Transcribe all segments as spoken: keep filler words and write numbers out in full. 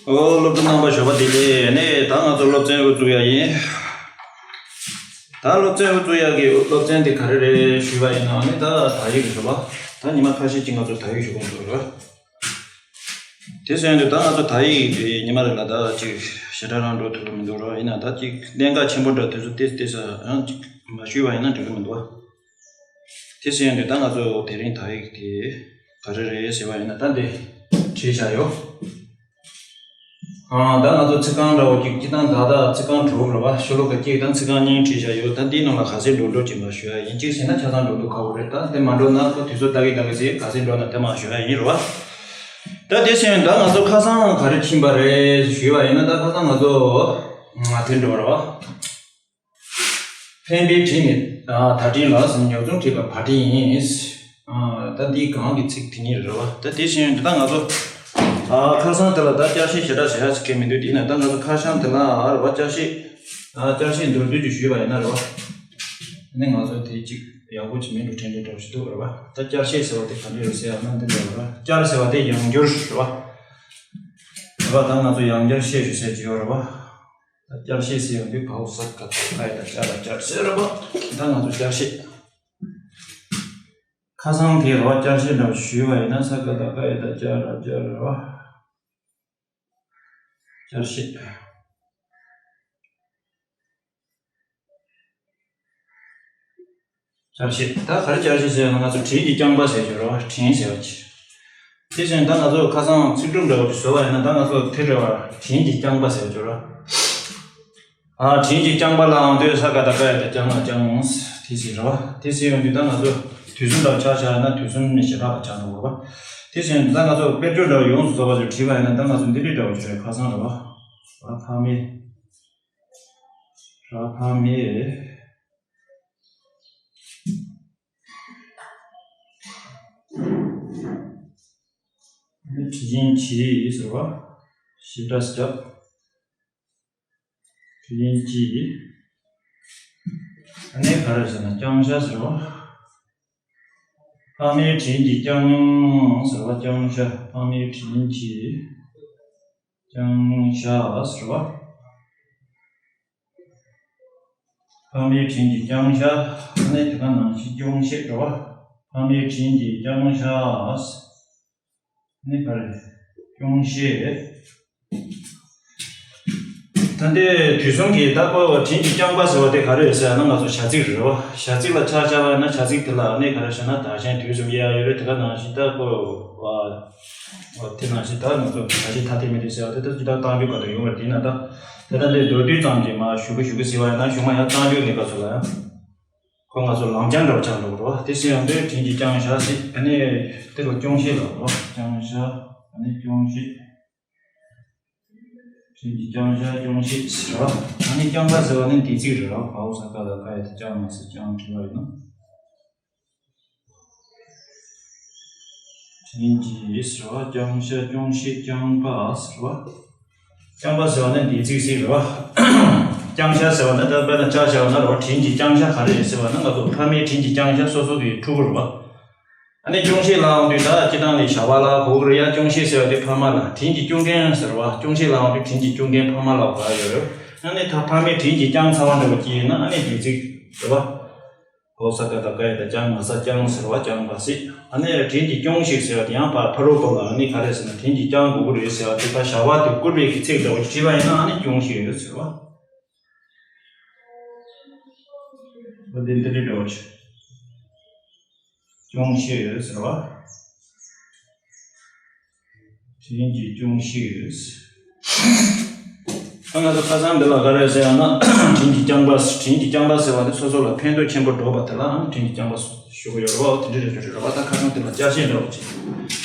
ཨོ། སློབ་ཕྲུག་རྣམ་པ་ཞོགས་པ་བདེ་ལེགས། ནས་ད་ང་ཚོ་སློབ་ཚན་དབུ་བཙུགས་ཡ་ཡིན། ད་སློབ་ཚན་དབུ་བཙུགས་ཡ་གི་སློབ་ཚན་དེ་ག་རེ་རེད་ཞུས་པ་ཡིན་ན། ནས་ད་དག་ཡིག་རེད་པ། ད་ཉི་མ་ཁ་ཤས་ཅིག་ང་ཚོ་དག་ཡིག་ཞུ་གི་འདུག་རེད། དེ་སོང་དུས་ད་ང་ཚོ་དག་ཡིག་དེ་ཉི་མ་རེ་ལ་ད་ཅིག་ཞེ་དྲག་རང་འགྲོ་ཐུབ་ཀྱི་མི་འདུག་ར། ཡིན་ན་ད་ཅིག་གནད་འགག་ཆེན་པོ་འདྲ་དེ་ཚོ་ཏོག་ཙམ་ཏོག་ཙམ་ཡང་ཅིག་མ་ཞུས་པ་ཡིན་ན་འགྲིག་གི་མི་འདུག་བ། དེ་སོང་དུས་ད་ང་ཚོ་དེ་རིང་དག་ཡིག་དེ་ག་རེ་རེད་ཟེར་བ་ཡིན་ན། ད་འདི་བྲིས་བཞག་ཡོད། ཨ། ད་ང་ཚོ་ཚིག་རྐང་འདྲ་བོ་གཅིག་སྤྱིར་བཏང་ད་ལྟ་ཚིག་རྐང་དྲུག་རེད་པ། ཤོ་ལོ་ཀ་གཅིག་དང་ཚིག་རྐང་གཉིས་བྲིས་བཞག་ཡོད། ད་འདིའི་ནང་ལ་ག་ཚོད་འགྲོ་འགྲོ་ཅིག་མ་ཞུ་ཡ་ཡིན། གཅིག་ཟེར་ན་ཆ་ཚང་འགྲོ་འདུག་ཁག་པོ་རེད། ད་དེ་མ་འགྲོ་ན་ཁོ་དུས་ཚོད་ལྟ་གི་ལྟ་གི་ཚེ་ག་ཚོད་འགྲོ་ན་དེ་མ་ཞུ་ཡ་ཡིན་རེད་པ། ད་དེ་བཞིན་ད་ང་ཚོ་ཁ་སང་ག་རེ་ཕྱིན་པ་རེད་ཞུས་པ་ཡིན་ན། ད་ཁ་སང་ང་ཚོ་ང་དེ་འགྲོ་རེད་པ། འཕེན་པའི་དྲི་ནི་བརྡ་སྤྲིན་ལ་ཟེར། ཉོ་ཚོང་བྲིས་པ་བ་སྤྲིན་ཡིན། ཨ། ད་འདི་གང་གི་ཚིག་དེ་ཉིད་རེད་པ། ད་དེ་བཞིན་ད་ང་ཚོ། ཨ། ཁ་སང་དེ་ལ་ད་བསྐྱར་བཤད་ཞེ་དྲག་བྱེད་ཡ་ཟེར་མཁན་མི་འདུག་དེ་ཡིན་ན་ད་ང་ཚོ་ཁ་སང་དེ་ལ་རེད་པ། བསྐྱར་བཤད། ཨ། བསྐྱར་བཤད་མདོར་བསྡུས་ཅིག་ཞུས་པ་ཡིན་ན་རེད་པ། ཨ་ནི་ང་ཚོ་དེ་གཅིག་ཡག་པོ་ཅིག་མིན་འགྲོ་དྲན་དྲན་འདྲ་བོ་ཞིག་འདུག་རེད་པ། ད་བསྐྱར་བཤད་ཟེར་བ་དེ་ག་འདྲ་རེད་ཟེར་ཡ་ན་འདི་འདྲ་རེད་པ། བསྐྱར་ཟེར་བ་དེ་ཡང་བསྐྱར་རེད་པ། རེད་པ། ད་ང་ཚོ་ཡང་བསྐྱར་བཤད་ཞུ་ཟེར་གྱི་ཡོད་རེད་པ། ད་བསྐྱར་བཤད་ཟེར་ཡོང་དུས་བའོ་ས་ག་ད་ཀ་ཡ་ད་ཅ་ལ་བསྐྱར་ཟེར་རེད་པ། ད་ང་ཚོ་བསྐྱར་བཤད། ཁ་སང་དེ་རེད་པ། བསྐྱར་བཤད་འདྲ་བོ་ཞུས་པ་ཡིན་ན། ས་ག་ད་ཀ་ཡ་ད་ཅ་ལ་བསྐྱར་རེད་པ། བསྐྱར་བཤད། བསྐྱར་བཤད། ད་ག་རེ་བསྐྱར་བཤད་ཟེར་ན། ང་ཚོ་དྲིན་གྱི་རྐྱང་པ་ཟེར་གྱི་རེད་པ། དྲིན་ཟེར་བ་ཅིག་དེ་བཞིན་ད་ང་ཚོ་ཁ་སང་ཚིག་གྲུབ་འདྲ་བོ་ཅིག་བཟོས་པ་ཡིན་ན། ད་ང་ཚོ་དེ་རེད་པ། དྲིན་གྱི་རྐྱང་པ་ཟེར་གྱི་རེད་པ། ཨ། དྲིན་གྱི་རྐྱང་པ་ལའང་དུས་ས་ག་ད་ཀ་ཡ་ད་ཅ་ལ་རྐྱང་། དེ་ཟེར་རེད་པ། དེ་ཟེར་ཡོང་དུས་ད་ང་ཚོ་དུས་གསུམ་དང་ཆ་བཞག་ན་དུས་གསུམ་ནི་ཞེ་དྲག་པ་ཆགས་འགྲོ་གི་རེད་པ། དེ་བཞིན་ད་ང་ཚོ་དཔེར་བརྗོད་འདྲ་བོ་ཡོངས་སུ་རྫོགས་པ་ཅིག་བྲིས་པ་ཡིན་ན། ད་ང་ཚོ་འདི་འདྲའི་འདྲ་བོ་ཅིག་རེད། ཁ་སང་རེད་པ། ར་ཕ་མེ། ར་ཕ་མེ། ནི་དྲིན་གྱིས་ཟེར་བ། ཞེ་དྲག་རྒྱབ། དྲིན་གྱིས། ཨ་ནི་ག་རེ་ཟེར་ན་རྐྱང་ཤ་ཟེར་བ། ཕ་མའི་དྲིན་གྱིས་བསྐྱངས་ཟེར་བ། བསྐྱངས་ཤ། ཕ་མའི་དྲིན་གྱིས་བསྐྱངས་ཤ་ཟེར་བ། ཕ་མའི་དྲིན་གྱིས་བསྐྱངས་ཤ། ཨ་ནི་དེ་ག་ནང་བཞིན་སྐྱོང་བཤད་རེད་པ། ཕ་མའི་དྲིན་གྱིས་བསྐྱངས་ཤ། ཨ་ནི་ག་རེ། སྐྱོང་བཤད། ད་ལྟའི་དུས་གསུམ་གྱི་ད་ཁོ་དྲིན་གྱིས་བསྐྱངས་པ་ཟེར་བ་དེ་ག་རེ་ཟེར་ན། ང་ཚོ་བྱ་ཚིག་རེད་པ། བྱ་ཚིག་ལ་ཆ་བཞག་པ་ཡིན་ན་བྱ་ཚིག་དེ་ལ་ཨ་ནི་ག་རེ་ཟེར་ན། བདག་གཞན་དུས་གསུམ་དབྱེ་ཡ་ཡོད་རེད། དེ་ག་ནང་བཞིན་ད་ཁོ། ཨ། དེ་ནང་བཞིན་ད་ང་ཚོ་བདག་གཞན་ཐ་དད་མི་རེད་ཟེར་བ་དེ་ད་ཅི་ལྟར་རྟགས་འཇུག་ག་དུ་ཡོང་བ་རེད། དེས་ན་ད་དེ་ད་ལྟའི་མདོར་བསྡུས་ཙམ་གྱིས་མ་ཞུ་གི་ཞུ་གི་ཟེར་བ་ཡིན་ན། གཞུག་མ་ཡང་རྟགས་འཇུག་གནས་སྐབས་སུ་ལ་ཡང་ཁོ་ང་ཚོ་ལམ་རྐྱང་འདྲ་བོ་ཆགས་འགྲོ་གི་རེད་པ། དེ་ཟེར་ཡང་དེ་དྲིན་གྱིས་བསྐྱངས་ཤག་ཟེར། ཨ་ནི་དེ་ལ་སྐྱོང་བཤད་ལབ་རེད་པ། བསྐྱངས་ཤག་ཨ་ནི་སྐྱོང་བཤད། དྲིན་གྱིས་བསྐྱངས་ཤག་སྐྱོང་བཤད་ཟེར་བ། ཨ་ནི་བསྐྱངས་པ་ཟེར་བ་ནི་འདས་ཚིག་རེད་པ། བའོ་ས་ག་ད་ཀ་ཡ་ད་བསྐྱངས་མ་ཟེར། བསྐྱངས་བྲིས་པ་ཡིན་ནོ། དྲིན་གྱིས་ཟེར་བ། བསྐྱངས་ཤག་སྐྱོང་བཤད། བསྐྱངས་པ་ཟེར་བ། བསྐྱངས་པ་ཟེར་བ་ནི་འདས་ཚིག་ཟིག་རེད་པ། བསྐྱངས་ཤག་ཟེར་བ་ནི་ད་དཔེར་ན་ཆ་བཞག་པ་ན་རེད་པ། དྲིན་གྱིས་བསྐྱངས་ཤག་ག་རེ་རེད་ཟེར་བ་ན། ང་ཚོ་ཕ་མའི་དྲིན་གྱིས་བསྐྱངས་ཤག་སོ་སོ་གི་ཕྲུ་གུ་རེད་པ། ཨ་ནི་སྐྱོང་བཤད་ལབ་ཡོང་དུས་ད་སྤྱིར་བཏང་ནས་བྱ་བ་ལ་གོ་གི་རེད་ཡ། སྐྱོང་བཤད་ཟེར་བ་དེ་ཕ་མ་ལ། དྲིན་གྱིས་སྐྱོང་མཁན་ཟེར་བ། སྐྱོང་བཤད་ལབ་ཡོང་དུས་དྲིན་གྱིས་སྐྱོང་མཁན་ཕ་མ་ལ་གོ་ཡ་ཡོད་རེད། ཨ་ནི་ད་ཕ་མའི་དྲིན་གྱིས་བསྐྱངས་ཚར་བ་འདྲ་བོ་ཅིག་ཡིན་ན་ཨ་ནི་འདས་ཚིག་རེད་པ། བའོ་ས་ག་ད་ཀ་ཡ་ད་བསྐྱངས་མ་ཟེར། བསྐྱངས་ཟེར་བ། བསྐྱངས་པ་ཟེར། ཨ་ནི་དྲིན་གྱིས་སྐྱོང་ཤིག་ཟེར་བ་དེ་ཡང་ཕར་ཕ་རོལ་པོ་ལ་ཨ་ནི་ག་རེ་ཟེར་ན། དྲིན་གྱིས་བསྐྱང་དགོས་ཀྱི་རེད་ཟེར་བ་དེ་ད་བྱ་བ་དེ་བསྐུལ་བའི་གི་ཚིག་འདྲ་བོ་ཞིག་བྲིས་པ་ཡིན་ན་ཨ་ནི་སྐྱོང་ཤིག་ཡོད་ཟེར་བ། འོ་དེ་འདི་འདྲའི་འདྲ་བོ་ཞིག་སྐྱོང་བཤད་ཡོད་ཟེར་བ། དྲིན་གྱིས་སྐྱོང་བཤད་ཡོད་ཟེར། ད་ང་ཚོ་ཁ་སང་འདི་ལ་ག་རེ་ཟེར་ཡང་ན། དྲིན་གྱིས་བསྐྱངས་པ། དྲིན་གྱིས་བསྐྱངས་པ་ཟེར་བ་དེ་སོ་སོ་ལ་ཕན་ཐོགས་ཆེན་པོ་འགྲོ་བ་དེ་ལའང་དྲིན་གྱིས་བསྐྱངས་པ་ཞུ་གི་ཡོད་རེད་པ། དེ་འདྲ་རེད་ཞུ་རེད་པ། ད་ཁ་སང་དེ་ལ་བསྐྱར་བཤད་འདྲ་བོ་ཅིག་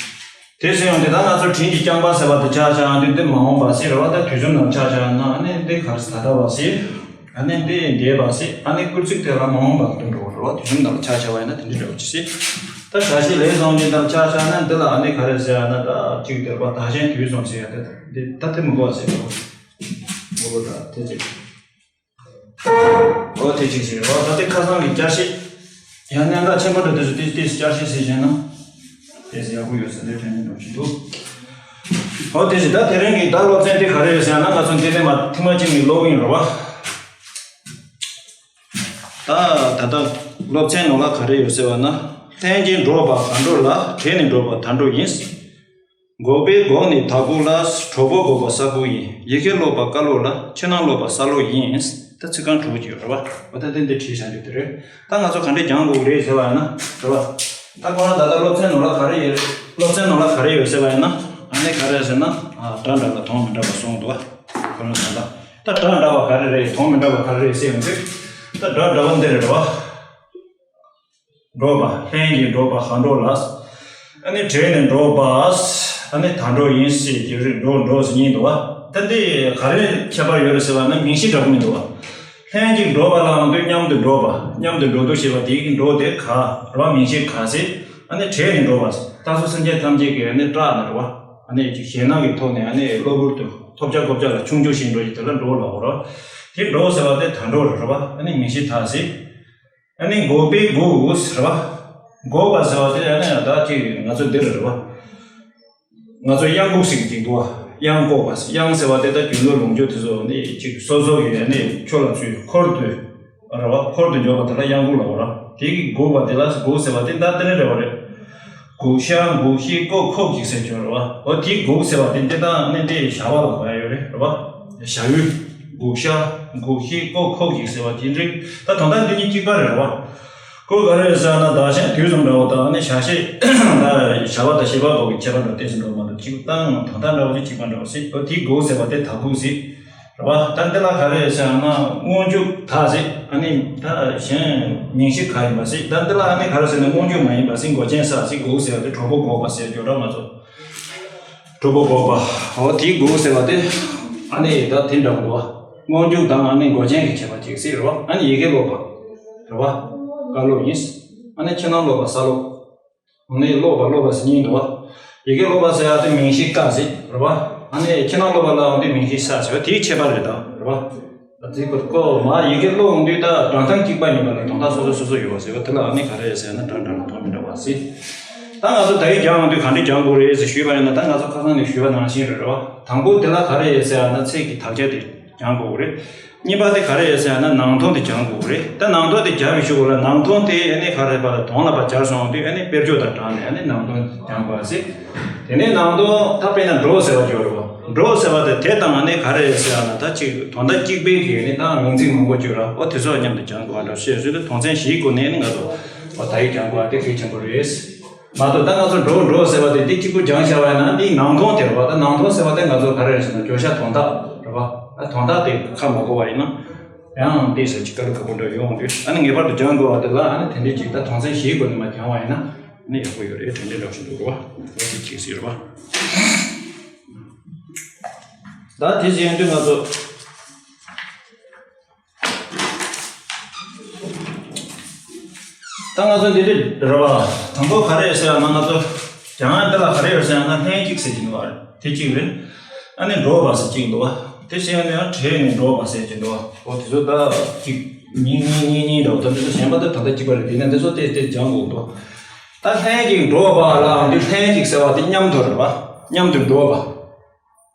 དེ་ཟེར་ཡང་དེ་ད་ང་ཚོ་དྲིན་གྱིས་བསྐྱངས་པ་ཟེར་བ་དེ་ཆ་བཞག་ཡང་དེ་འདི་མ་འོངས་པ་ཟེར་རེད་པ། ད་དུས་གསུམ་ནང་ཆ་བཞག་ཡང་ན་ཨ་ནི་འདི་ག་རེ་ཟེར། ད་ལྟ་བ་ཟེར། ཨ་ནི་འདི་འདས་པ་ཟེར། ཨ་ནི་བསྐུལ་ཚིག་དེ་ལ་མ་འོངས་པ་དུ་འགྲོ་བ་རེད་པ། དུས་གསུམ་ནང་ཆ་བཞག་པ་ཡིན་ན་དེ་འདྲ་འདྲ་བོ་ཅིག་ཟེར། ད་བྱ་བྱེད་ལས་བྱུང་གི་དང་ཆ་བཞག་ན་འདི་ལ་ཨ་ནི་ག་རེ་ཟེར་ཡང་ན། ད་གཅིག་དེར་པ་བདག་གཞན་དུས་གསུམ་ཟེར་ཡ་དེ་འདི་ད་དེ་མི་གོ་ཟེར་གོ། ངོ་བོ་ད་དེ་གཅིག་འོ་དེ་གཅིག་ཟེར་རོ། ད་དེ་ཁ་སང་གི་བསྐྱར་བཤད། ཡང་གནད་འགག་ཆེན་པོ་འདྲ་དེ་ཚོ་ཏིས་ཏིས་བསྐྱར་བཤད་ཟེར་བཞིན་ནོ། དེ་ཡག་པོ་ཡོད་ས་དེ་དྲན་གྱི་འདུག་ཞིག་འདུག་ཨོ་དེ་བཞིན་ད་དེ་རིང་གི་ད་སློབ་ཚན་དེ་ག་རེ་ཡོད་ཟེར་ན། ང་ཚོ་འདི་ནས་མ་ཐེངས་མ་གཅིག་ནས་ཀློག་གི་ཡིན་རེད་བ། ད་ད་ལྟ་སློབ་ཚན་ནང་ལ་ག་རེ་ཡོད་ཟེར་བ་ན། ལྷན་སྐྱེས་འགྲོ་བ་གར་འགྲོ་ལ། བྲལ་ནས་འགྲོ་བ་དལ་འགྲོ་ཡིན། འགོག་པའི་འགོག་ནི་དལ་འགོག་ལ། གྲོགས་པོ་འགོག་པ་ས་འགོག་ཡིན། ཡི་གེ་ཀློག་པ་ཀ་ཀློག་ལ། ཕྱི་ནང་ཀློག་པ་ས་ཀློག་ཡིན། ད་ཚིག་རྐང་དྲུག་ཅིག་ཡོད་རེད་བ། འོ་ད་དེ་འདི་བྲིས་བཞག་རྒྱུ་དེ་རེད། ད་ང་ཚོ་ག་འདྲས་སྦྱང་དགོས་རེད་ཟེར་བ་ཡིན་ན་རེད་བ། ད་ཁོ་རང་ད་ལྟ་སློབ་ཚན་ནང་ལ་ག་རེ་ཡོད། སློབ་ཚན་ནང་ལ་ག་རེ་ཡོད་ཟེར་བ་ཡིན་ན། ཨ་ནི་ག་རེ་ཟེར་ན། ཨ་སྒྲ་འདྲ་ལ་དོན་མི་འདྲ་བ་གསུངས་འདུག་བ། ཁོ་རང་ད་ལྟ་ད་སྒྲ་འདྲ་བ་ག་རེ་རེད། དོན་མི་འདྲ་བ་ག་རེ་རེད་ཟེར་ཡོང་དུས། ད་སྒྲ་འདྲ་བ་འདི་རེད་བ། འགྲོ་བ། ལྷན་སྐྱེས་འགྲོ་བ་གར་འགྲོ་ལ། ཨ་ནི་བྲལ་ནས་འགྲོ་བ། ཨ་ནི་དལ་འགྲོ་ཡིན་ཟེར་གྱི་རེད། འགྲོ་འགྲོ་ཟེར་གྱི་འདུག་བ། ད་འདི་ག་རེ་ཁྱད་པར་ཡོད་རེད་ཟེར་བ་ན་མིང་གཞི་འདྲ་པོ་མི་འདུག་བ། ལྷན་ཅིག་འགྲོ་བ་ལ་ཡང་དུས་མཉམ་དུ་འགྲོ་བ། མཉམ་དུ་འགྲོ་འདུག་ཞེས་པ་དེའི་འགྲོ་དེ་ག་རེད་བ། མིང་གཞི་ག་ཟེར། ཨ་ནི་བྲལ་ནས་འགྲོ་བ། ད་སོ་སེམས་ཅན་ཐམས་ཅད་ཀྱི་ཨ་ནི་སྐྲག་ནས་རེད་བ། ཨ་ནི་ཅིག་ཞེད་སྣང་གི་ཐོག་ནས་ཨ་ནི་གློ་བུར་དུ་ཐོབ་བྱ་འགོག་བྱ་ལ་ཆུང་ཆུང་ཞིག་འགྲོ་ཡི་དེ་ལ་འགྲོ་ལབ་དགོས་རེད་བ། དེ་འགྲོ་ཟེར་བ་དེ་དལ་འགྲོ་རེད་བ། ཨ་ནི་མིང་གཞི་དལ་ཟེར། ཨ་ནི་འགོག་པའི་འགོག་ཟེར་བ། འགོག་པ་ཟེར་བ་དེ་ཨ་ནི་ད་ཅིག་ང་ཚོ་འདི་རེད་བ། ང་ཚོ་གཡང་འགུགས་ཟེར་གྱི་འདུག་བ། གཡང་འགོག་པ་ཟེར། གཡང་ཟེར་བ་དེ་ད་རྒྱུ་ནོར་ལོངས་སྤྱོད་དེ་ཚོ་ནི་ཅིག་སོ་སོ་གི་ཨ་ནི་ཆོས་ལ་ཚུད་འཁོར་དུ་རེད་བ། འཁོར་དུ་འཇོག་པ་དེ་ལ་གཡང་འགུགས་ལབ་པ་རེད། དེ་གི་འགོག་པ་དེ་ལ་འགོག་ཟེར་བ་དེ་ད་དེ་ནི་རེད་བ་རེད། འགུགས་ཤ་འགུགས་ཤིང་བཀོག་ཁོག་ཅིག་ཟེར་གྱི་ཡོད་རེད་བ། འོ་དེ་འགོག་ཟེར་བ་དེ་འདི་དང་ནི་འདི་བྱ་བ་ལ་གོ་ཡ་ཡོད་རེད་རེད་བ། བྱ་འུ། འགུགས་ཤ་འགུགས་ཤིང་བཀོག་ཁོག་ཅིག་ཟེར་བ་དེ་འདྲ། ད་དོན་དག་འདི་གཉིས་གཅིག་པ་རེད་རེད་བ། ཁོ་ག་རེ་ཟེར་ན་བདག་གཞན་དུས་གསུམ་འདྲ་བོ་དང་ནི་བྱ་བྱེད་ད་བྱ་བ་དང་བྱེད་པ་པོ་གི་ཁྱད་པར་འདྲ་ཏོག་ཙམ་འགྲོ་མ་གཏོགས་གཅིག་དང་དོན་དག་འདྲ་བོ་ཅིག་གཅིག་པ་འདྲ་བོ་ཟེར། འོ་དེ་འགོག་ཟེར་བ་དེ་དལ་འགོག་ཟེར། རེད་བ། ད་འདི་ལ་ག་རེ་ཟེར་ན་སྔོན་འཇུག་དལ་ཟེར། ཨ་ནི་ད་གཞན་མིང་གཞི་ག་ཡིན་པ་ཟེར། ད་འདི་ལ་ཨ་ནི་ག་རེ་ཟེར་ན་སྔོན་འཇུག་མ་ཡིན་པ་ཟེར། འགོག་ཅན་ས་ཟེར། འགོག་ཟེར་བ་དེ་གྲོགས་པོ་འགོག་པ་ཟེར་གྱི་ཡོད་ར་ང་ཚོ། གྲོགས་པོ་འགོག་པ། འོ་དེའི་འགོག་ཟེར་བ་དེ་ཨ་ནི་ད་དེ་འདྲ་པོ་འདུག་བ། སྔོན་འཇུག་དང་ཨ་ནི་འགོག་ཅན་གྱི་ཁྱད་པར་ཅིག་ཟེར་རེད་བ། ཨ་ནི་ཡི་གེ་ཀློག་པ་རེད་བ། ཀ་ཀློག་ཡིན། ཨ་ནི་ཕྱི་ནང་ཀློག་པ་ས་ཀློག་ཨ་ནི་ཀློག་པ་ཀློག་པ་ཟེར་གྱི་འདུག་བ། ཡི་གེ་ཀློག་པ་ཟེར་ཡ་དེ་མིང་གཞི་ཀ་ཟེར་རེད་བ། ཨ་ནི་ཕྱི་ནང་ཀློག་པ་ལ་འོང་དུས་མིང་གཞི་ས་ཟེར་བ། དེའི་ཁྱད་པར་རེད་ད་རེད་བ། ད་དེ་ཀོ་ཀོ་མ་ཡི་གེ་ཀློག་འོང་དུས་ད་སྒྲ་གདངས་གཅིག་པ་ཡིན་པ་ལ་དོན་དག་སོ་སོ་སོ་སོ་ཡོད་པ་ཟེར་བ་དེ་ལ་ཨ་ནི་ག་རེ་ཟེར་ན་སྒྲ་འདྲ་ལ་དོན་མི་འདྲ་བ་ཟེར། ད་ང་ཚོ་ད་ཡིག་སྦྱང་འོང་དུས་ག་འདྲས་སྦྱང་དགོས་རེད་ཟེར་ཞུས་པ་ཡིན་ན། ད་ང་ཚོ་ཁ་སང་ནས་ཞུས་པ་ནང་བཞིན་རེད་རེད་བ། དང་པོ་དེ་ལ་ག་རེ་ཟེར་ན་ཚིག་གི་དག་ཆ་དེ་སྦྱང་དགོས་རེད། གཉིས་པ་དེ་ག་རེ་ཡོད་ཟེར་ན་ནང་དོན་དེ་སྦྱང་དགོས་རེད། ད་ནང་དོན་དེ་སྦྱང་བའི་གཞུག་གུ་ལ་ནང་དོན་དེ་ཨ་ནི་ག་རེ་བ་ལ་དོན་ལ་བ་སྦྱར་སོང་དུས་ཨ་ནི་དཔེར་བརྗོད་དང་སྦྲགས་ནས་ཨ་ནི་ནང་དོན་སྦྱང་དགོས་ཟེར། དེ་ནས་ནང་དོན་ད་དཔེར་ན་འགྲོ་ཟེར་བ་ཡོད་རེད་བ། འགྲོ་ཟེར་བ་དེ་དེ་དང་ཨ་ནི་ག་རེ་ཟེར་ན་ད་ཅིག་དོན་དག་གཅིག་པའི་གི་ཨ་ནི་ད་མིང་ཚིག་མང་པོ་བརྗོད་ར། འོ་དེ་ཚོ་མཉམ་དུ་སྦྱང་དགོས་པ་འདྲ་ཞེས་ཟེར་དུས་དོན་ཚན་བཞིའི་སྒོ་ནས་ཨ་ནི་ང་ཚོ་འོ་ད་ཡིག་སྦྱང་དགོས་པ་དེ་གལ་ཆེན་པོ་རེད། མ་གཏོགས་ད་ང་ཚོ་འགྲོ་འགྲོ་ཟེར་བ་དེ་དེ་གཅིག་པུ་སྦྱང་བྱ་བ་ཡིན་ན་དེའི་ནང་དོན་དེ་རེད་བ། ད་ནང་དོན་ཟེར་བ་དེ་ང་ཚོ་ག་རེ་རེད་ཟེར་ན་བརྗོད་བྱ་དོན་དག་རེད་བ། ད་དོན་དག་དེ་ཁ་མ་གོ་བ་ཡིན་ན་ཡང་དེ་ཟེར་གྱི་དཀའ་ལས་ཁག་པོ་འདྲ་ཡོང་འདུག་ཨ་ནི་ངེས་པར་དུ་སྦྱང་དགོས་བ་དེ་ལ་ཨ་ནི་དེ་འདྲའི་ཅིག་ད་དོན་ཚན་བཞིའི་སྒོ་ནས་མ་སྦྱང་བ་ཡིན་ན་ཨ་ནི་ཡག་པོ་ཡོད་རེད། དྲན་དྲན་འདྲ་ཞིག་འདུག་རེད་བ། འོ་དེ་ཅིག་ཟེར་རེད་བ། ད་དེ་ཟེར་ཡོང་དུས་ང་ཚོ། ད་ང་ཚོ་འདི་འདྲ་རེད་བ། དང་པོ་ག་རེ་ཟེར་ཡ་ན་ང་ཚོ་སྦྱང་ཡ་འདི་ལ་ག་རེ་ཡོད་ཟེར་ཡ་ན་ལྷན་ཅིག་ཟེར་གྱི་འདུག་བ། དེ་གཅིག་རེད། ཨ་ནི་འགྲོ་བ་ཟེར་གཅིག་འདུག་བ། དེ་ཟེར་ཡ་ནི་ཡང་བྲལ་ནས་འགྲོ་བ་ཟེར་གྱི་འདུག་བ། འོ་དེ་ཚོ་ད་གཅིག་གཉིས་གཉིས་གཉིས་གཉིས་འདྲ་བོ། ད་འདི་ཚོ་གཞན་པ་ད་ད་ལྟ་གཅིག་པ་རེད། དེ་ནས་འདི་ཚོ་དེ་དེ་སྦྱང་དགོས་འདུག་ད་ལྷན་ཅིག་འགྲོ་བ་ལ་འདི་ལྷན་ཅིག་ཟེར་བ་དེ་མཉམ་དུ་རེད་བ། མཉམ་དུ་འགྲོ་བ།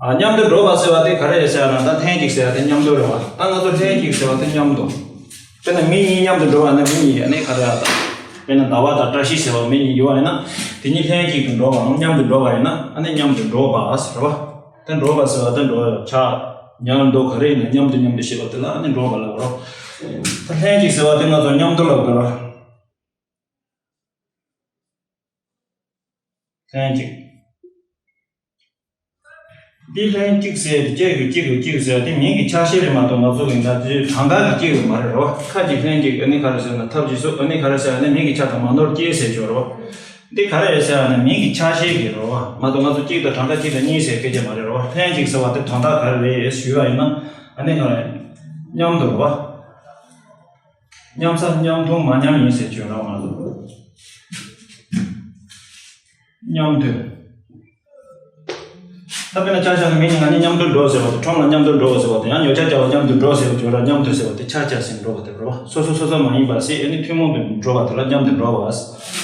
ཨ། མཉམ་དུ་འགྲོ་བ་ཟེར་བ་དེ་ག་རེ་རེད་ཟེར་ན། ད་ལྷན་ཅིག་ཟེར་བ་དེ་མཉམ་དུ་རེད་བ། ད་ང་ཚོ་ལྷན་ཅིག་ཟེར་བ་དེ་མཉམ་དུ། དཔེར་ན་མི་གཉིས་མཉམ་དུ་འགྲོ་བ་ན་མི་གཉིས་ཨ་ནི་ག་རེ་ཡ་ད། དཔེར་ན་ཟླ་བ་དང་བཀྲ་ཤིས་ཟེར་བ་མི་གཉིས་ཡོད་བ་ཡིན་ན། དེ་གཉིས་ལྷན་ཅིག་ཏུ་འགྲོ་བའམ་མཉམ་དུ་འགྲོ་བ་ཡིན་ན་ཨ་ནི་མཉམ་དུ་འགྲོ་བ་ཟེར་བ། ད་འགྲོ་བ་ཟེར་བ་ད་འགྲོ་ཡ་ཆ། ཉར་འདུག་ག་རེ་ཡིན་ན་མཉམ་དུ་མཉམ་དུ་བྱེད་པ་དེ་ལ་ཨ་ནི་འགྲོ་བ་ལབ་རོ། ད་ལྷན་ཅིག་ཟེར་བ་དེ་ང་ཚོ་མཉམ་དུ་ལབ་དགོས་ར། ལྷན་ཅིག་འདི་ལྷན་ཅིག་ཟེར་ཏེ་གཅིག་གིས་གཅིག་གིས་གཅིག་ཟེར་ཏེ་མིང་གི་ཆ་ཤས་རེད་མ་གཏོགས་ང་ཚོ་གི་ད་དེ་གྲངས་ཀ་གི་གཅིག་རེད་མ་རེད་རོ། ཁ་ཅིག་ལྷན་ཅིག་ཨ་ནི་ག་རེ་ཟེར་ན་ཐབས་ཅིག་སུ་ཨ་ནི་ག་རེ་ཟེར་ན་མིང་གི་ཆ་དང་མ་ནོར་སྐྱེས་ཟེར་ཆོག་རོ། འདི་ག་རེ་ཟེར་ན་མིང་གི་ཆ་ཤས་ཀྱི་རོ་མ་གཏོགས་ང་ཚོ་གཅིག་དང་གྲངས་ཀ་གཅིག་དང་གཉིས་ཟེར་སྐད་ཆ་མ་རེད་རོ། ལྷན་ཅིག་ཟེར་བ་དེ་དོན་དག་ག་རེ་རེད་ཞུས་པ་ཡིན་ན་ཨ་ནི་ག་རེ་མཉམ་དུ་རོ། མཉམ་ཟ་མཉམ་འཐུང་མ་མཉམ་ཡིན་ཟེར་བརྗོད་རོགས་ང་ཚོ། མཉམ་དུ། ད་དཔེར་ན་ཆ་བཞག་ན་མི་གཉིས་ང་གཉིས་མཉམ་དུ་འགྲོ་ཟེར་བ་དེ། ཁྲོམ་ལ་མཉམ་དུ་འགྲོ་ཟེར་བ་དེ། ཡང་ཉོ་ཆ་རྒྱག་པ་མཉམ་དུ་འགྲོ་ཟེར་བ་དེ་ར། མཉམ་དུ་ཟེར་བ་དེ་ཆ་བཞག་ཟིན་འགྲོ་བ་དེ་རེད་བ། སོ་སོ་སོ་སོ་མ་ཡིན་པ་ཟེར། ཨ་ནི་ཐུན་མོང་དུ་འགྲོ་བ་དེ་ལ་མཉམ་དུ་འགྲོ་བ།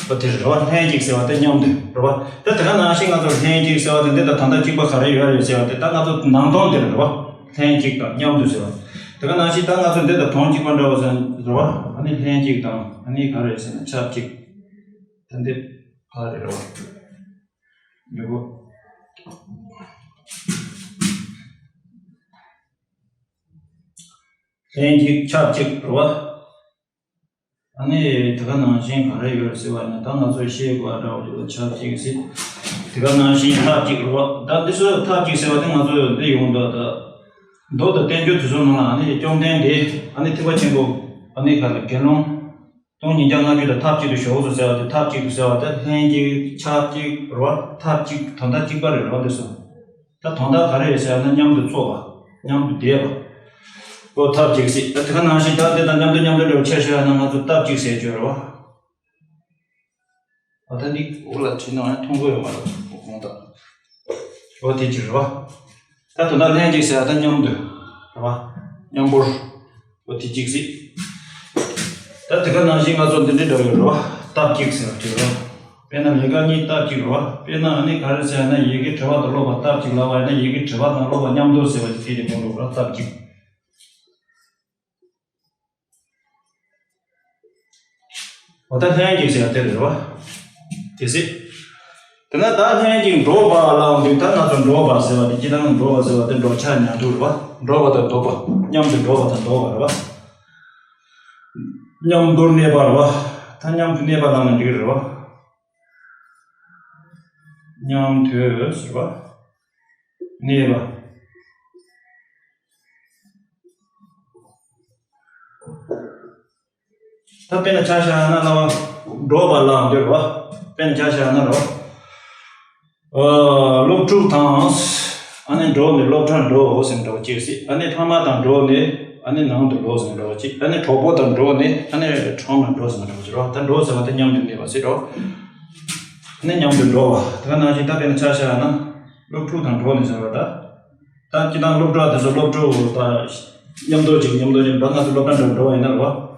བ་དེ་རེད་བ། ལྷན་ཅིག་ཟེར་བ་དེ་མཉམ་དུ་རེད་བ། ད་དེ་ག་ནང་བཞིན་ང་ཚོ་ལྷན་ཅིག་ཟེར་བ་དེ་འདི་དང་དོན་དག་གཅིག་པ་ག་རེ་ཡོད་རེད་ཟེར་བ་དེ། ད་ང་ཚོ་ནང་དོན་དེ་རེད་བ། ལྷན་ཅིག་དང་མཉམ་དུ་ཟེར་བ། དེ་ག་ནང་བཞིན་ད་ང་ཚོ་འདི་དང་དོན་གཅིག་པ་འདྲ་བ་ཟེར་རེད་བ། ཨ་ནི་ལྷན་ཅིག་དང་ཨ་ནི་ག་རེ་ཟེར་ན་ཆབས་ཅིག་ད་འདི་ག་རེ་རེད་བ། མི་གོ། ལྷན་ཅིག་ཆབས་ཅིག་རེད་བ། ཨ་ནི་དེ་ག་ནང་བཞིན་ག་རེ་ཡོད་ཟེར་བ་ཡིན་ན། ད་ང་ཚོས་ཤེས་དགོས་པ་འདྲ་བོ་ཡོད། ཆབས་ཅིག་ཟེར། དེ་ག་ནང་བཞིན་ཐབས་ཅིག་རེད་བ། ད་འདི་ཚོ་ཐབས་ཅིག་ཟེར་བ་དེ་ང་ཚོས་འདི་ཡོང་འདུག་ད་མདོ་དང་བསྟན་བཅོས་དེ་ཚོ་ནང་ལ་ཨ་ནི་བཅོམ་ལྡན་འདས་ཨ་ནི་ཐེག་པ་ཆེན་པོ་ཨ་ནི་ག་ལ་དགེ་སློང་སྟོང་ཉིས་བརྒྱ་ལྔ་བཅུ་དང་ཐབས་ཅིག་ཏུ་ཞོག་ཟེར་བ་དེ། ཐབས་ཅིག་ཏུ་ཟེར་བ་དེ་ལྷན་ཅིག་ཆབས་ཅིག་རེད་བ། ཐབས་ཅིག་དོན་དག་གཅིག་པ་རེད་རེད་བ། འདི་ཚོ་ད་དོན་དག་ག་རེ་རེད་ཟེར་ན་མཉམ་དུ་ཚོགས་པ། མཉམ་དུ་བསྡེབས་པ། ཨོ་ཐབས་ཅིག་ཟེར། ད་དེ་ག་ནང་བཞིན་ད་འདི་དང་མཉམ་དུ་མཉམ་དུ་འདྲ་བོ་ཆ་བཞག་ན་ང་ཚོ་སྟབས་གཅིག་ཟེར་གྱི་ཡོད་རེད་བ། ཨ་ད་འདི་འོག་ལ་བྲིས་ན་ཡང་མཐོང་གི་ཡོད་མ་རེད། འོ་ད། འོ་དེ་གཅིག་རེད་བ། ད་དོན་དག་ལྷན་ཅིག་ཟེར་བ་ད་མཉམ་དུ་རེད་བ། མཉམ་པོར། འོ་དེ་གཅིག་ཟེར། ད་དེ་ག་ནང་བཞིན་ང་ཚོ་འདི་འདྲའི་འདྲ་བོ་ཡོད་རེད་བ། སྟབས་གཅིག་ཟེར་བ་དེ་རེད་བ། དཔེར་ན་ལས་ཀ་གཉིས་སྟབས་གཅིག་རེད་བ། དཔེར་ན་ཨ་ནི་ག་རེ་ཟེར་ན་ཡི་གེ་བྲི་བ་དང་ཀློག་པ་སྟབས་གཅིག་ལབ་པ་ཡིན་ན་ཡི་གེ་བྲི་བ་དང་ཀློག་པ་མཉམ་དུ་ཟེར་བ་དེ་དེ་དེ་དགོངས་འགྲོ་བ་སྟབས་གཅིག་འོ་ད་ལྷན་ཅིག་ཟེར་བ་དེ་རེད་བ། དེ་སྲིད། དེ་ན་ད་ལྷན་ཅིག་འགྲོགས་པ་ལབ་དུས་ད་ང་ཚོ་འགྲོགས་པ་ཟེར་བ་དེ་སྤྱིར་བཏང་འགྲོགས་པ་ཟེར་བ་དེ་འགྲོགས་ཆ་ཉར་དུས་རེད་བ། འགྲོགས་པ་དང་འགྲོགས་པ། མཉམ་དུ་འགྲོགས་པ་དང་འགྲོགས་པ་རེད་བ། མཉམ་དུ་གནས་པ་རེད་བ། ད་མཉམ་དུ་གནས་པ་ལབ་ན་འགྲིག་རེད་བ། མཉམ་དུ་ཟེར་བ། གནས་པ། ད་དཔེར་ན་ཆ་བཞག་ན་ལབ་པ། འགྲོགས་པ་ལབ་འདོད་རེད་བ། དཔེར་ན་ཆ་བཞག་ན་རེད་བ། ཨ། སློབ་ཕྲུག་དང་། ཨ་ནི་འགྲོགས་ནས་སློབ་གྲྭར་འགྲོ་ཟེར་འདྲ་བོ་ཅིག་སྲིད། ཨ་ནི་ཕ་མ་དང་འགྲོགས་ནས་ཨ་ནི་ནང་དུ་ལོག་ཟེར་འདྲ་བོ་ཅིག། ཨ་ནི་གྲོགས་པོ་དང་འགྲོགས་ནས་ཨ་ནི་ཁྲོམ་ལ་འགྲོ་ཟེར་འདྲ་བོ་ཅིག་རེད་བ། ད་འགྲོ་ཟེར་བ་དེ་མཉམ་དུ་གནས་པ་ཟེར་རོ། ཨ་ནི་མཉམ་དུ་འགྲོ་བ། དེ་ག་ནང་བཞིན་ད་དཔེར་ན་ཆ་བཞག་ན། སློབ་ཕྲུག་དང་འགྲོགས་ནས་ཟེར་བ་ད། ད་སྤྱིར་བཏང་སློབ་གྲྭ་དེ་ཚོ་སློབ་ཕྲུག་ད་མཉམ་དུ་ཅིག་མཉམ་དུ་ཅིག་ད་ང་ཚོ་སློབ་གྲྭ་འགྲོ་འགྲོ་བ་ཡིན་ན་རེད་བ།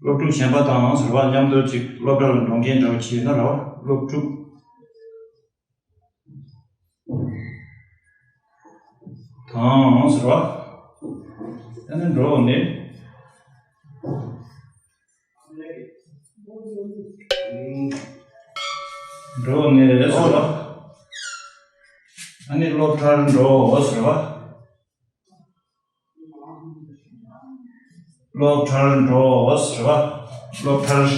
སློབ་ཕྲུག་གཞན་པ་དང་ཟེར་བ་མཉམ་དུ་ཅིག་སློབ་གྲྭ་ལ་འགྲོ་མཁན་འདྲ་བོ་ཅིག་ཡོད་ན་རེད་བ། སློབ་ཕྲུག་དང་ཟེར་བ། ཨ་ནི་འགྲོ་ནས། འགྲོ་ནས་ཟེར་བ། ཨ་ནི་སློབ་གྲྭར་འགྲོ་ཟེར་བ། སློབ་གྲྭར་འགྲོ་ཟེར་བ། སློབ་གྲྭར།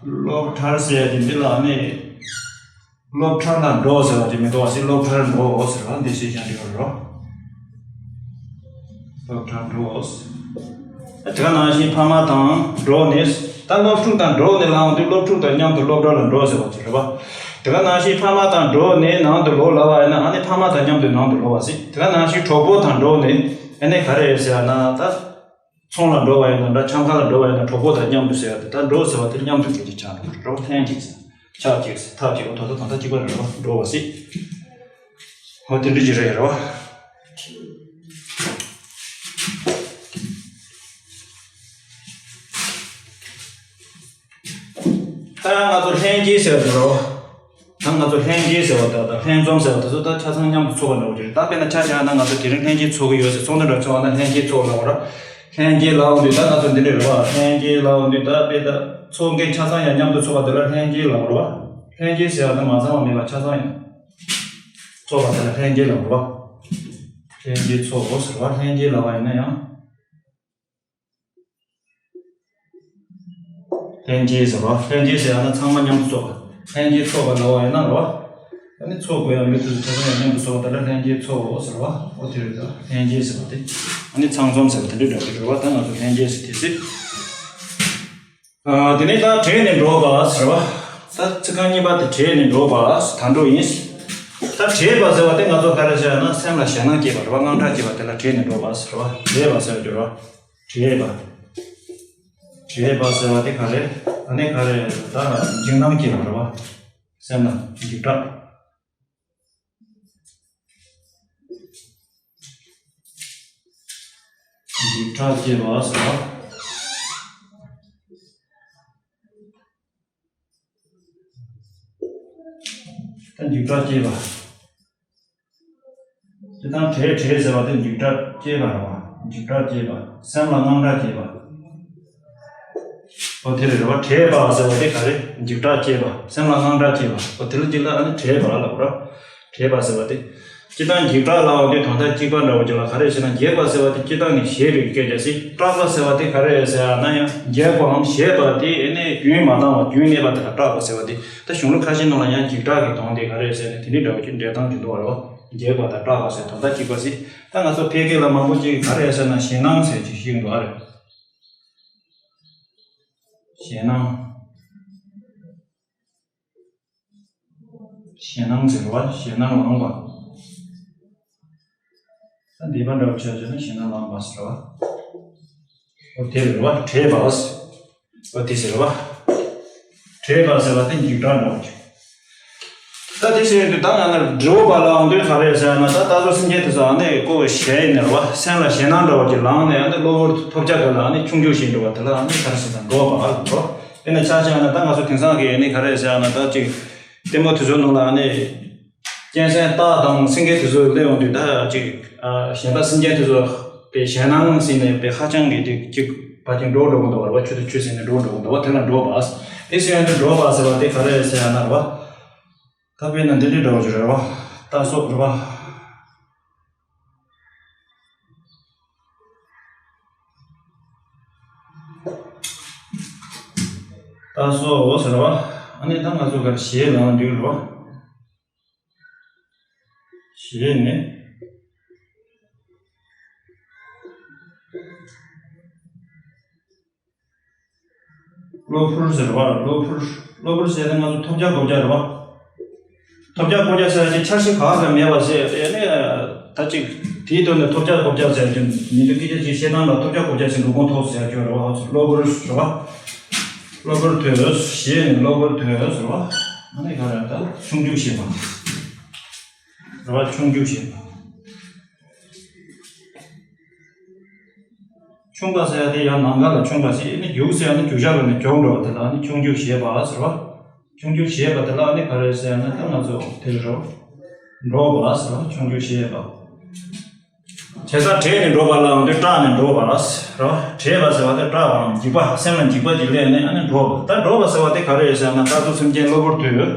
སློབ་གྲྭར་ཟེར་ཡ་དེ་འདི་ལ་ནི། སློབ་གྲྭ་ལ་འགྲོ་ཟེར་བ་དེ་མི་འདུག་བ་ཟེར། སློབ་གྲྭར་འགྲོ་ཟེར་བ་འདི་ཞེས་བྱ་འདི་བར་རོ། སློབ་གྲྭར་འགྲོ། དེ་ག་ནང་བཞིན་ཕ་མ་དང་འགྲོགས་ནས། ད་སློབ་ཕྲུག་དང་འགྲོགས་ནས་ལབ་དུས་སློབ་ཕྲུག་དང་མཉམ་དུ་སློབ་གྲྭ་ལ་འགྲོ་ཟེར་བ་ཅིག་རེད་བ། དེ་ག་ནང་བཞིན་ཕ་མ་དང་འགྲོགས་ནས་ནང་དུ་ལོག་ལབ་པ་ཡིན་ན་ཨ་ནི་ཕ་མ་དང་མཉམ་དུ་ནང་དུ་ལོག་པ་ཟེར། དེ་ག་ནང་བཞིན་གྲོགས་པོ་དང་འགྲོགས་ནས་ཨ་ནི་ག་རེ་ཟེར་བ་ན་ད། ཚོང་ལ་འགྲོ་བ་ཡིན་ན་འདྲ། འཆམ་ཁང་ལ་འགྲོ་བ་ཡིན་ན་གྲོགས་པོ་དང་མཉམ་དུ་ཟེར་བ་དེ། ད་འགྲོ་ཟེར་བ་དེ་མཉམ་དུ་སྐད་ཆ་ཆགས་འགྲོ་གི་རེད་བ། ལྷན་ཅིག་ཟེར། ཆབས་ཅིག་ཟེར། ཐབས་ཅིག་འོ་ད་ལྟ་དོན་དག་གཅིག་པ་རེད་བ། འགྲོ་བ་ཟེར། འོ་དེ་འདྲ་ཅིག་རེད་རེད་བ། ད་ང་ཚོ་ལྷན་སྐྱེས་ཟེར་བ་དེ་རེད་བ། ད་ང་ཚོ་ལྷན་སྐྱེས་ཟེར་བ་དང་ད་ལྷན་འཛོམས་ཟེར་བ་དེ་ཚོ་ད་ཆ་ཚང་མཉམ་དུ་ཚོགས་པ་འདྲ་བོ་ཅིག་རེད། ད་དཔེར་ན་ཆ་བཞག་ན་ང་ཚོ་དེ་རིང་ལྷན་སྐྱེས་ཚོགས་ཀྱི་ཡོད་ཟེར། ཚོགས་འདུ་འདྲ་ཚོགས་པ་ན་ལྷན་སྐྱེས་ཚོགས་ལབ་པ་ར། ལྷན་སྐྱེས་ལབ་འོང་དུས་ད་ང་ཚོ་འདི་འདྲ་རེད་བ། ལྷན་སྐྱེས་ལབ་འོང་དུས་ད་དཔེ་ད་ཚོགས་མཁན་ཆ་ཚང་ཡང་མཉམ་དུ་ཚོགས་པ་དེ་ལ་ལྷན་སྐྱེས་ལབ་པ་རེད་བ། ལྷན་སྐྱེས་ཟེར་བ་ནི་མ་ཚང་བ་མེད་པ་ཆ་ཚང་ཡང་ཚོགས་པ་དེ་ལ་ལྷན་སྐྱེས་ལབ་པ་རེད་བ། ལྷན་སྐྱེས་ཚོགས་ཟེར་བ། ལྷན་སྐྱེས་ལབ་པ་ཡིན་ན་ཡང་། ལྷན་སྐྱེས་ཟེར་བ། ལྷན་སྐྱེས་ཟེར་ཡང་ན་ཚང་མ་མཉམ་དུ་ཚོགས་པ། ལྷན་སྐྱེས་ཚོགས་པ་ལབ་པ་ཡིན་ན་རོ། ཨ་ནི་ཚོགས་དགོས་ཡ་མི་དེ་ཚོ་ཆ་ཚང་ཡང་མཉམ་དུ་ཚོགས་པ་དེ་ལ་ལྷན་སྐྱེས་ཚོགས་ཟེར་བ། འོ་དེ་རེད། ད་ལྷན་སྐྱེས་ཟེར་བ་དེ། ཨ་ནི་ཚང་འཛོམས་ཟེར་བ་དེ་འདྲ་འདྲ་གི་རེད་བ། ད་ང་ཚོ་ལྷན་སྐྱེས་ཟེར་དེ་ཟེར། ཨ། དེ་ནས་ད་བྲོས་ནས་འགྲོ་བ་ཟེར་བ། ད་ཚིག་རྐང་གཉིས་པ་དེ་བྲོས་ནས་འགྲོ་བ་ད་འགྲོ་ཡིན། ད་བྲོས་པ་ཟེར་བ་དེ་ང་ཚོ་ག་རེ་ཟེར་ན་སེམས་ལ་ཞེད་སྣང་སྐྱེས་པ་རེད་བ། དངངས་སྐྲག་སྐྱེས་པ་དེ་ལ་བྲོས་ནས་འགྲོ་བ་ཟེར་བ། བྲོས་པ་ཟེར་རྒྱུ་རེད་བ། བྲོས་པ། བྲོས་པ་ཟེར་བ་དེ་ག་རེ། ཨ་ནི་ག་རེ་ད་འཇིགས་སྣང་སྐྱེས་པ་རེད་བ། སེམས་ལ་འཇིགས་སྐྲག་འཇིགས་སྐྲག་སྐྱེས་པ་ཟེར་བ། ད་འཇིགས་སྐྲག་སྐྱེས་པ། སྤྱིར་བཏང་བྲེལ་བྲེལ་ཟེར་བ་དེ་འཇིགས་སྐྲག་སྐྱེས་པ་རེད་བ། འཇིགས་སྐྲག་སྐྱེས་པ། སེམས་ལ་དངངས་སྐྲག་སྐྱེས་པ། ཨོ་དེ་རེད་བ། བྲེལ་བ་ཟེར་བ་དེ་ག་རེ། འཇིགས་སྐྲག་སྐྱེས་པ། སེམས་ལ་དངངས་སྐྲག་སྐྱེས་པ། ཨོ་དེ་ལ་གཅིག་ལ་ཨ་ནི་བྲེལ་བ་ལབ་ར། བྲེལ་བ་ཟེར་བ་དེ། སྤྱིར་བཏང་འཇིགས་སྐྲག་ལབ་པ་དེ་དོན་དག་གཅིག་པ་འདྲ་བོ་ཅིག་ལ་ག་རེ་ཟེར་ན། བརྒྱལ་བ་ཟེར་བ་དེ་སྤྱིར་བཏང་ནས་བརྒྱལ་བའི་སྐད་ཆ་ཟེར། སྐྲག་པ་ཟེར་བ་དེ་ག་རེ་ཟེར་ན་ཡང་བརྒྱལ་བའམ་བརྒྱལ་བ་དེ་ཨེ་ནས་རྒྱུན་མ་བཏང་བ་རྒྱུན་གནས་པ་དེ་ལ་སྐྲག་པ་ཟེར་བ་དེ། ད་གཞུང་ལུགས་ཁ་ཤས་ནང་ལ་ཡང་འཇིགས་སྐྲག་གི་དོན་དེ་ག་རེ་ཟེར་ན་དེ་འདྲའི་འདྲ་བོ་ཅིག་འགྲེལ་སྟངས་ཅིག་འདུག་བ་རེད་བ། བརྒྱལ་བ་དང་སྐྲག་པ་ཟེར་དོན་དག་གཅིག་པ་ཟེར། ད་ང་ཚོ་ཕལ་སྐད་ལ་མང་པོ་ཅིག་ག་རེ་ཟེར་ན་ཞེད་སྣང་ཟེར་ཅིག་ཞིག་འདུག་བ་རེད། ཞེད་སྣང་། ཞེད་སྣང་ཟེར་བ། ཞེད་སྣང་ལངས་པ། ད་འདས་པ་འདྲ་བོ་ཆ་བཞག་ན་ཞེད་སྣང་ལངས་པ་ཟེར་བ། ཨོ་དེ་རེད་བ། བྲེལ་བ། ཨོ་དེ་ཟེར་བ། བྲེལ་བ་ཟེར་བ་དེ་འཇིགས་སྐྲག་འདྲ་བོ་ཅིག་ད་དེ་ཟེར་དུས་ད་ང་ལ་འགྲོ་བ་ལ་འོང་དུས་ག་རེ་ཟེར་ན། ད་ད་གཟོད་སེམས་ཅན་དེ་ཚོ་ཨ་ནི་ཀོ་བའི་ཞེད་ནས་རེད་བ། སེམས་ལ་ཞེད་སྣང་འདྲ་བོ་ཅིག་ལངས་ནས་ཨ་ནི་གློ་བུར་ཐོལ་རྒྱག་ག་ལ་ཨ་ནི་ཆུང་འགྱུར་ཞིག་འགྲོ་བ་དེ་ལ་ཨ་ནི་ག་རེ་ཟེར་ན་འགྲོ་བ་ལབ་རེད་བ། དཔེར་ན་ཆ་བཞག་ན་ད་ང་ཚོ་དེང་སང་གི་ཨ་ནི་ག་རེ་ཟེར་ན། ད་ཅིག་ལྟད་མོ་དེ་ཚོའི་ནང་ལ་ཨ་ནི་གཅན་གཟན་སྟག་དང་སེང་གེ་དེ་ཚོ་སླེབས་ཡོང་དུས་ད་ཅིག་ཨ་གཞན་པ་སེམས་ཅན་དེ་ཚོ་དེ་ཞེད་སྣང་ཟིན་ནས་དཔེ་ཧ་ཅང་གི་ཅིག་ཅིག་ཕར་ཅིག་འདྲོག་འགྲོ་གི་འདུག་བ་རེད་བ། ཆུ་དང་ཆུ་ཟིན་ནས་འདྲོག་འགྲོ་གི་འདུག་བ། དེ་ལ་འདྲོག་པ། དེ་ཟེར་ཡོང་དུས་འདྲོག་པ་ཟེར་བ་དེ་ག་རེ་ཟེར་ཡ་ན་རེད་བ། ད་དཔེར་ན་འདི་འདྲའི་འདྲ་བོ་ཅིག་རེད་བ། རྟ་སོགས་རེད་བ། རྟ་སོགས་ཟེར་བ། ཨ་ནི་ད་ང་ཚོ་གར་ཞེད་ལངས་དུས་རེད་བ། ཞེད་ནས། གློ་བུར་ཟེར་བ། གློ་བུར། གློ་བུར་ཟེར་ན་ང་ཚོ་ཐོལ་རྒྱག་རྐུབ་བཀྱག་རེད་བ། ཐོལ་རྒྱག་རྐུབ་བཀྱག་ཟེར་ཡ་ཅིག་འཆར་གཞི་གང་ལ་མེད་པ་ཟེར་ཡ་ནི། ད་ཅིག་དེའི་དོན་ནས་ཐོལ་རྒྱག་རྐུབ་བཀྱག་ཟེར་ཡ་ཅིག་མི་འདུག་སྐད་ཆ་ཅིག་བཤད་སྟངས་ལ་ཐོལ་རྒྱག་རྐུབ་བཀྱག་ཟེར་འགྲོ་ཁུངས་ཐོགས་ཟེར་ཡ་ཅིག་ཡོད་རེད་བ། གློ་བུར་རེད་བ། གློ་བུར་ཐོལ། ཞེད་ནས་གློ་བུར་ཐོལ་ཟེར་བ། ཨ་ནི་ག་རེ་ད་ཆུང་འགྱུར་ཞེད་པ་རེད་བ། ཆུང་འགྱུར་ཞེད་པ། ཆུང་བ་ཟེར་ཡ་དེ་ཡང་ནམ་མཁའ་ལ་ཆུང་བ་ཟེར། ཨ་ནི་རྒྱུག་ཟེར་ཡ་ནི་རྒྱུག་ཤར་ལ་ནི་རྒྱུག་འགྲོ་བ་དེ་ལ་ཨ་ནི་ཆུང་རྒྱུག་ཞེད་པ་ཟེར་བ། ཆུང་རྒྱུག་ཞེད་པ་དེ་ལ་ཨ་ནི་ག་རེ་ཟེར་ཡ་ན་ད་ང་ཚོ་དེ་རེད་རོ། འདྲོག་པ་ཟེར་བ། ཆུང་རྒྱུག་ཞེད་པ། བྱས་ཙང་བྲེལ་ནས་འདྲོག་པ་ལ་འོང་དུས་སྐྲག་ནས་འདྲོག་པ་ཟེར་བ། བྲེལ་བ་ཟེར་བ་དེ་སྐྲག་པའམ་འཇིགས་པ། སེམས་ལ་འཇིགས་པ་ཅིག་སླེབས་ནས་ཨ་ནི་འདྲོག་པ། ད་འདྲོག་པ་ཟེར་བ་དེ་ག་རེ་ཟེར་ན་ད་གཟོད་སེམས་ཅན་གློ་བུར་དུ་ཡོད།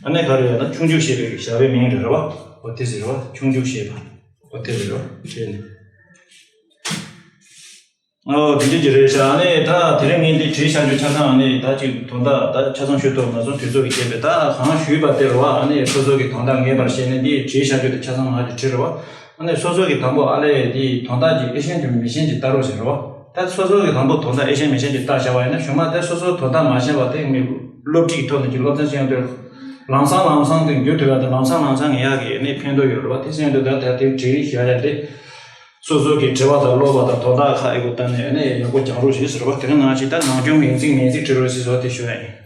ཨ་ནི་ག་རེ་ཡོད་ན་ཆུང་རྒྱུག་ཞེད་པའི་བྱ་བའི་མིང་རེད་རོ། འོ་དེ་ཟེར་བ། ཆུང་རྒྱུག་ཞེད་པ། འོ་དེ་རེད་རོ། བྲེལ་ནས། ཨོ་དེ་འདྲ་ཅིག་རེད་ཤག་ཨ་ནི་ད་དེ་རིང་ངས་འདི་བྲིས་བཞག་རྒྱུ་ཆ་ཚང་ཨ་ནི་ད་ཅིག་དོན་དག་ད་ཆ་ཚང་ཞུ་ཐུབ་མ་སོང་། དུས་ཚོད་ཀྱི་རྐྱེན་པས། ད་གང་ཞུས་པ་དེ་རེད་བ། ཨ་ནི་སོ་སོ་གི་དོན་དག་ངེས་པར་བཤད་ནས་འདི་བྲིས་བཞག་རྒྱུ་དེ་ཆ་ཚང་ང་དེ་བྲིས་རེད་བ། ཨ་ནི་སོ་སོ་གི་དང་པོ་ཨ་ལས་འདི་དོན་དག་ཅིག་ཨེ་ཤེས་ཀྱི་མི་ཤེས་ཀྱི་ལྟ་རོགས་ཞེས་རེད་བ། ད་སོ་སོ་གི་དང་པོ་དོན་དག་ཨེ་ཤེས་མི་ཤེས་ཀྱི་ལྟ་བཞག་པ་ཡིན་ན་གཞུག་མ་དེ་སོ་སོ་དོན་དག་མ་ཤེས་པ་དེ་ངས་སློབ་ཁྲིད་ཀྱི་ཐོག་ནས་ཀྱི་སློབ་ཚན་ཤེས་ཡོང་དུས་ལམ་སང་ལམ་སང་དེ་འགྱུར་ཐུབ་ཡ་དེ་ལམ་སང་ལམ་སང་ངེས་ཡག་གི་ཨ་ནི་ཕན་ཐོགས་ཡོད་རེད་བ། དེ་ཤེས་ཡོང་དུས་ད་ད་དེ་བྲིས་བཞག་ཡ་དེ། སོ་སོ་གི་དྲི་བ་དང་ཀློག་པ་དང་དོན་དག་ཁག་ཨེ་གོ་ལྟ་ནས་ཨ་ནི་ཡག་པོ་སྦྱང་རོགས་ཞེས་ཟེར་བ། དེ་ག་ནང་བཞིན་ད་ནང་སྦྱོང་ངན་ཚིག་མེད་ཚིག་བྲི་རོགས་ཞེས་ཟེར་བ་དེ་ཞུ་ཡ་ཡིན།